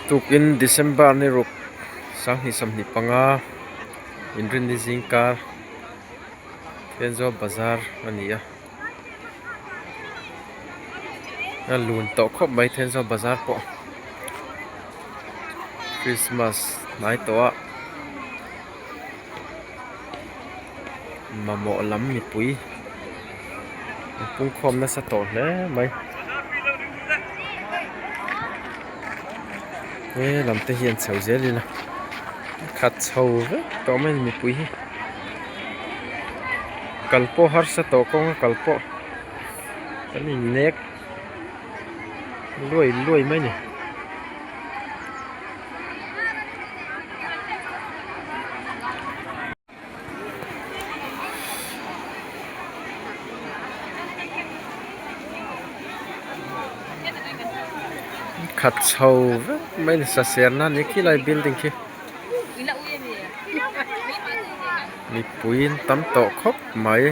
Tukin December ni ruk sanghnih sawmhnih panga inrinni zingkar Thenzawl bazar a ni a a lun tawh khawp mai Thenzawl bazar pawh Christmas hnai tawh a mamawh lam mipui an pungkhawm nasa tawh hle mai he lam te hian chho zel ila khat chho vek tawh mai mipui hi kal pawh harsa tawh kawng a kal pawh kan innek luai luai mai a ni. Khat chho vek mai a ni saserna a ni khilai building khi mipui an tam tawh khawp mai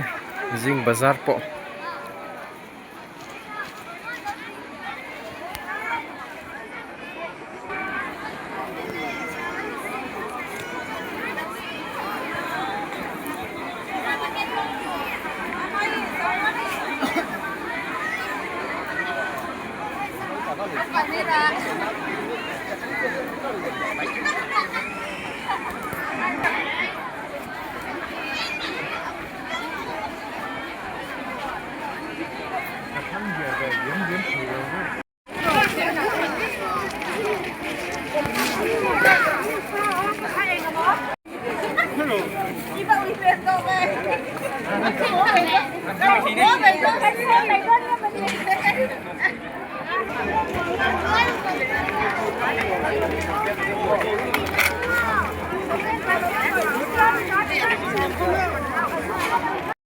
zing bazar pawh.